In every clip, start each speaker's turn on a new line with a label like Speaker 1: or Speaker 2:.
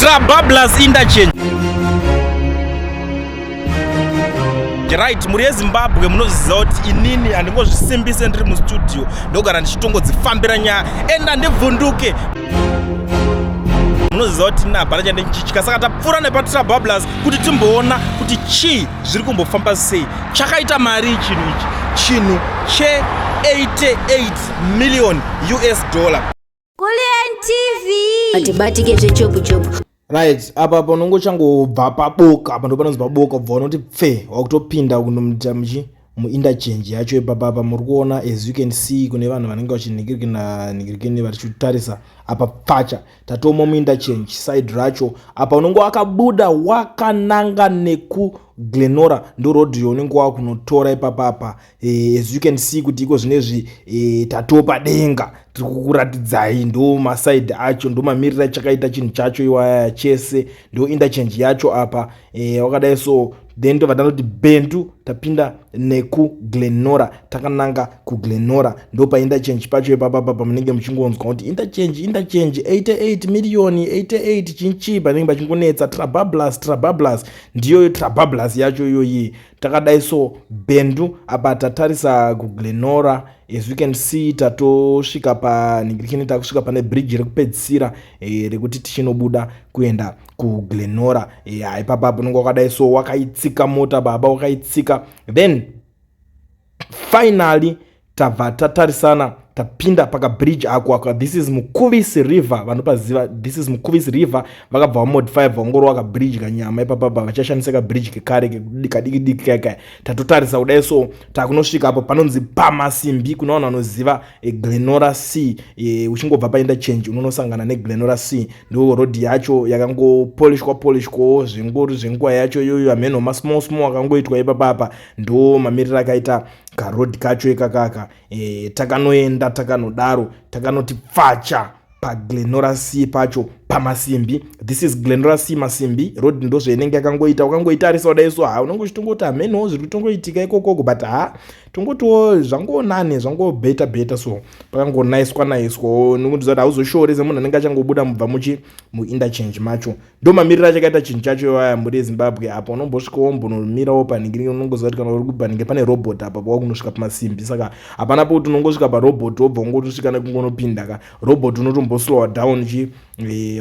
Speaker 1: Trabablas interchange. Right, mhuri yeZimbabwe, munoziva kuti inini handingozvisimbise ndiri mustudio, ndogara ndichitongodzifambira nyaya and handivhunduke. Munoziva kuti ini hapana chandinchitya, saka tapfuura nepaTrabablas kuti timboona kuti chii zviri kumbofamba sei, chakaita mari chinhu ichi, chinhu che88 million US dollar.
Speaker 2: Kulliant TV.
Speaker 3: Atibatike zvechopu chopu.
Speaker 4: Right, apa panongochangobva paboka apa, ndo panonzi paboka, ubva unoti pfe, wakutopinda kunomuita muchi muinterchange yacho ipapapa. Muri kuona, as you can see, kune vanhu vanenge vachinhingirikina nhingirikini vachitarisa apa. Pfacha, tatomo muinterchange side racho apa. Unonge wakabuda wakananga nekuGlenora, ndo road yaunenge wakunotora ipapapa. As you can see kuti iko zvinezvi tatopa denga, tiri kukuratidzai ndo maside acho, ndo mamiriro achakaita chinhu chacho iwaya chese, ndo interchange yacho apa. Wakadai so, then tobva tanoti bentu, tapinda nekuGlenora, takananga kuGlenora, ndo painterchange pacho ipapapa pamunenge muchingonzwa kuti interchange, interchange 88 miliyoni 88 chinchi, panenge pachingonetsa Trabablas. Trabablas ndiyoyo, Trabablas yacho iyoyi. Takadai so, bendu apa, tatarisa kuGlenora. As you can see, tatosvika panhingirikini, takusvika pane bridge rekupedzisira rekuti tichinobuda kuenda kuGlenora. Ipapa unenge wakadai so, wakaitsika mota baba, wakaitsika. Then finally tabva tatarisana, tapinda pakabridge ako aka. This is Mukuvisi River, vanopaziva. This is Mukuvisi River. Vakabva vamodify, vaongorova kabridge kanyama ipapapa, vachashandisa kabridge kekare kadiki diki kaikai. Tatotarisa kudai so, takunosvika apo panonzi Pamasimbi. Kuna vanhu vanoziva Glenora C, uchingobva painterchange unonosangana neGlenora C. Ndo road yacho yakangopolishwa polishwawo zvengori zvenguva yacho iyoyo, hameno masmall small akangoitwa ipapapa. Ndo mamiriro akaita karoad kacho ikakaka. Takanoenda, takanodaro, takanoti pfacha paGlenora C pacho, Pamasimbi. This is Glenora C, Masimbi Road. Ndo zvainenge yakangoita. Ukangoitarisa kudai so, ha, unonge uchitongoti hamenowo zviri kutongoitika ikokoko, but ha, tongotiwo zvangonane, zvangobheta bheta so, pakangonaiswa naiswawo nokuti zati hauzoshori semunhu anenge achangobuda mubva muchi muinterchange macho. Ndo mamiriro achakaita chinhu chacho aya, mhuri yeZimbabwe. Apa unombosvikawo mbonomirawo panhingi, unongoziva kuti kana uri kupanhingi pane robot apa pawakunosvika pamasimbi, saka hapana pokuti unongosvika parobot wobva ungotosvika nekungonopinda ka robot. Unotomboslowa down chi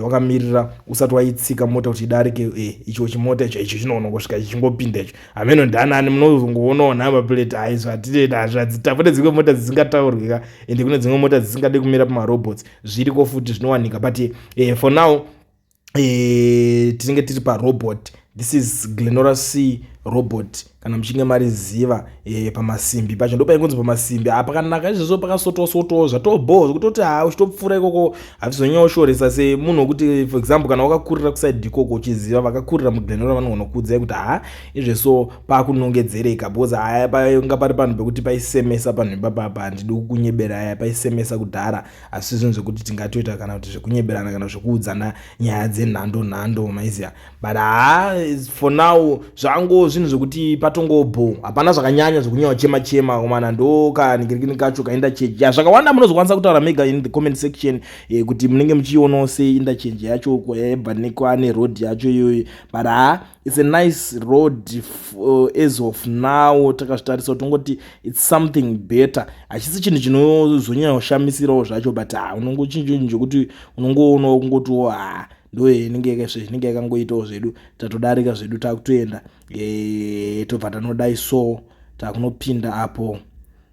Speaker 4: wakamirira usati waitsika mota kuti idarike. Icho chimota icho, icho chinoona kusvika chichingopinda icho, hameno ndanani, munozongoonawo number plate. Hai, zvatinoita hazvadzita. Kune dzimwe mota dzisingataurwi ka, ende kune dzimwe mota dzisingade kumira pamarobots, zviriko futi, zvinowanika. But for now tinenge tiri parobot. This is Glenora C robot, kana muchinge mariziva. Pamasimbi pacho ndo paingonzi Pamasimbi. Ha, pakanaka izvozvo, pakasotwa sotwawo, zvatobho zvekutoti ha, uchitopfuura ikoko hazvizonyanyoshoresa semunhu wekuti, for example, kana wakakurira kuside ikoko, uchiziva vakakurira muGlenora vanogona kuudzai kuti ha, izveso pakunongedzereka, because haya painga pari panhu pekuti paisemesa panhu ipapapa. Handidi kukunyebera, aya paisemesa kudhara, asi zvinhu zvekuti tingatoita kana kuti zvekunyeberana kana zvekuudzana nyaya dzenhando nhando, maiziva. But ha, for now zvango zvinhu zvekuti patongobho, hapana zvakanyanya zvekunyanya chema chema komana. Ndo kaningirikini kacho kainterchange ya zvakawanda. Munozokwanisa kutaura mega in the comment section kuti munenge muchionawo sei interchange yacho yaibva nekwane road yacho iyoyo. But ha, it's a nice road as of now. Takazvitarisa, tongoti it's something better. Hachisi chinhu chinozonyanya kushamisirawo zvacho, but ha, unongo chinhu chekuti unongoonawo kungotiwo ha, ndo inenge zvinenge yakangoitawo zvedu. Tatodarika zvedu, takutoenda, tobva tanodai so, takunopinda apo.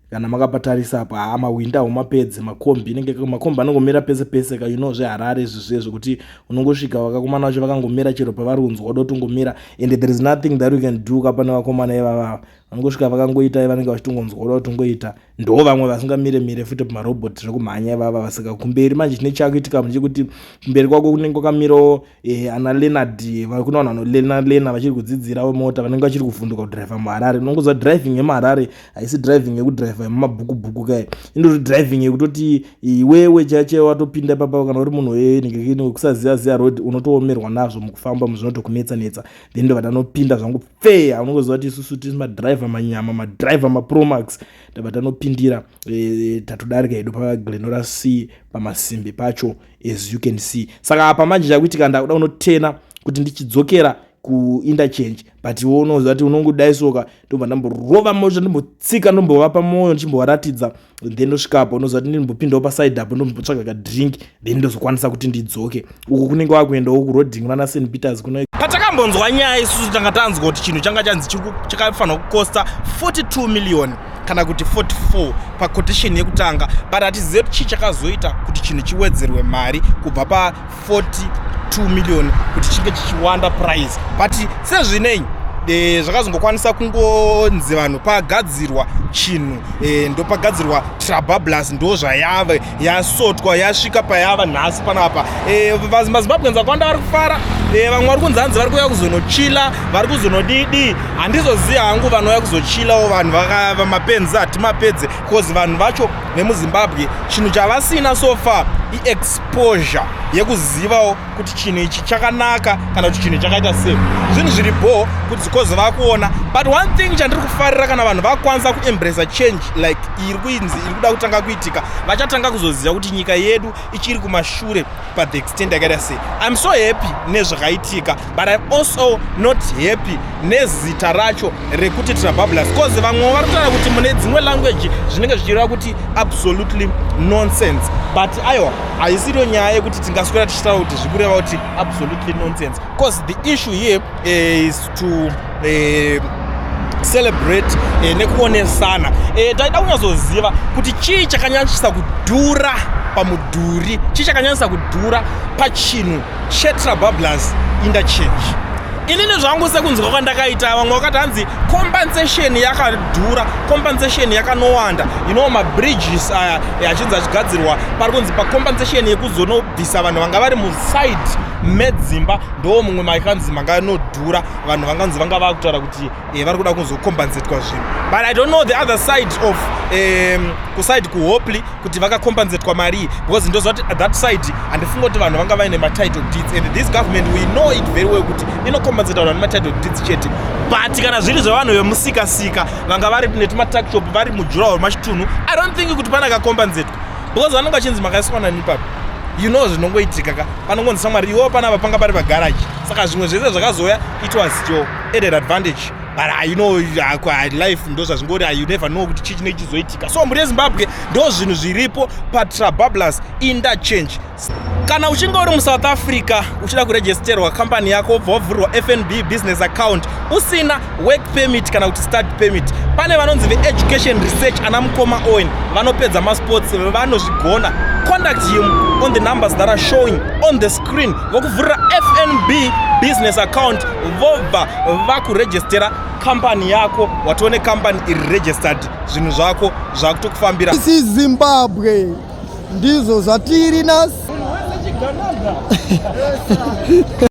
Speaker 4: Kana makapatarisa apo, haa, mahwindi mapedze makombi, inenge makombi anongomira pese pese ka, you know zveHarare izvi zvekuti unongosvika vakakomana vacho vakangomira chero pavari kunzwa wada kutongomira, and there is nothing that you can do ka. Pane vakomana ivavava vanongosvika vakangoita vanenge vachitongonzwa kuda kutongoita. Ndo vamwe vasingamire mire futi pamarobot zvekumhanya ivava vasika kumberi. Manje chine chakuitika ndechekuti kumberi kwako kunenge kwakamirawo ana Leonard. Kuna vanhu vanolena lena vachiri kudzidzirawo mota, vanenge vachiri kuvhunduka kudhiraivha muHarare. Unongoziva driving yemuHarare haisi driving yekudhiraivha yemumabhuku bhuku kai, indoti driving yekutoti iwewe chaichaiwo watopinda ipapa, kana uri munhu wekusaziva ziva road, unotoomerwa nazvo mukufamba, muzvinotokunetsa netsa. Then ndobva tanopinda zvangu pfe. Unongoziva kuti isusu tisi madhiraivha. Madriver manyama, madriver maPromax. Tabva tanopindira, tatodarika hedu paGlenora C pamasimbi pacho, as you can see. Saka apa manje chakuitika, ndakuda kunotena kuti ndichidzokera kuinterchange, but iwe unoziva kuti unongodaisoka. Ndobva ndamborova mota, ndimbotsika, ndombovapa mwoyo, ndichimbovaratidza, then ndosvikapo. Unoziva kuti ndinombopindawo paside apo, ndombotsvaga kadrink, then ndozokwanisa kuti ndidzoke. Uku kunenge wakuendawo kuroding kunana St Peters kuno.
Speaker 1: Patakambonzwa nyaya isusu, tanga tanzwa kuti chinhu changa chanzi chakafanira kukosta 42 million kana kuti 44 paquotation yekutanga, but hatizive kuti chii chakazoita kuti chinhu chiwedzerwe mari kubva pa42 million kuti chinge chichiwanda price. But sezvinei, zvakazongokwanisa kungonzi vanhu pagadzirwa chinhu, ndopagadzirwa Trabablas, ndo zvayave yasotwa, yasvika payava nhasi panapa. MaZimbabweans vakawanda vari kufara. Vamwe vari kunzi hanzi vari kuuya kuzonochila, vari kuzonodidi. Handizoziva hangu vanouya kuzochilawo. Vanhu vamapenzi hatimapedze, because vanhu vacho vemuZimbabwe chinhu chavasina so far iexposure yekuzivawo kuti chinhu ichi chakanaka kana kuti chinhu chakaita sei. Zvinhu zviri bho kuti because vakuona. But one thing chandiri kufarira, kana vanhu vakwanisa kuembrace change like iri kuinzi iri kuda kutanga kuitika, vachatanga kuzoziva kuti nyika yedu ichiri kumashure pathe extent yakaita sei. I'm so happy nezvakaitika, but I'm also not happy nezita racho rekuti Trabablas, cause vamwe vari kutaura kuti mune dzimwe language zvinenge zvichireva kuti absolutely nonsense. But aiwa, haisiriyo nyaya yekuti tingaswera tichitaura kuti zvikureva kuti absolutely nonsense, cause the issue here is to celebrate nekuonesana. Taida kunyatsoziva kuti chii chakanyanyisa kudhura pamudhuri, chii chakanyanyisa kudhura pachinhu cheTrabablas Interchange. Inini zvangu, sekunzwa kwandakaita, vamwe vakati hanzi compensation yakadhura, compensation yakanowanda. Mabridges aya achinzi achigadzirwa, pari kunzi pacompensation yekuzonobvisa vanhu vanga vari muside medzimba, ndo mumwe makanzi manganodhura. Vanhu vanganzi vanga vakutaura kuti vari kuda kuzocompensatwa zvinhu, but I don't know the other side of kuside kuHopley kuti vakacompensatwa marii, because ndoziva kuti that side handifunga kuti vanhu vanga vaine matitle deeds, and this government, we know it very well kuti inocompensata vanhu vane matitle deeds chete. But kana zviri zvevanhu vemusikasika vanga vari netumatakshop vari mudurawall machitunhu, I don't think kuti pane akacompensatwa, because vanonge vachinzi makaiswa nani papo. Zvinongoitika ka, panongonzi shamwari iwo panapa panga pari pagaraji, saka zvimwe zvese zvakazoya, it was your added advantage. But life ndo zvazvingori, you never know kuti chii chinenge chizoitika. So mhuri yeZimbabwe, ndo zvinhu zviripo paTrabablas Interchange. Kana uchinge uri muSouth Africa uchida kuregisterwa kambani yako, wobva wavhurirwa FNB business account, usina work permit kana kuti study permit, pane vanonzi veEducation Research, ana mukoma Owen, vanopedza masports, vanozvigona. Contact him on the numbers that are showing on the screen, vokuvhurira FNB business account, vobva vakuregistera kambani yako. Watione kambani iri registered, zvinhu zvako zvakutokufambira.
Speaker 5: Isi Zimbabwe ndizvo zvatiri nasi.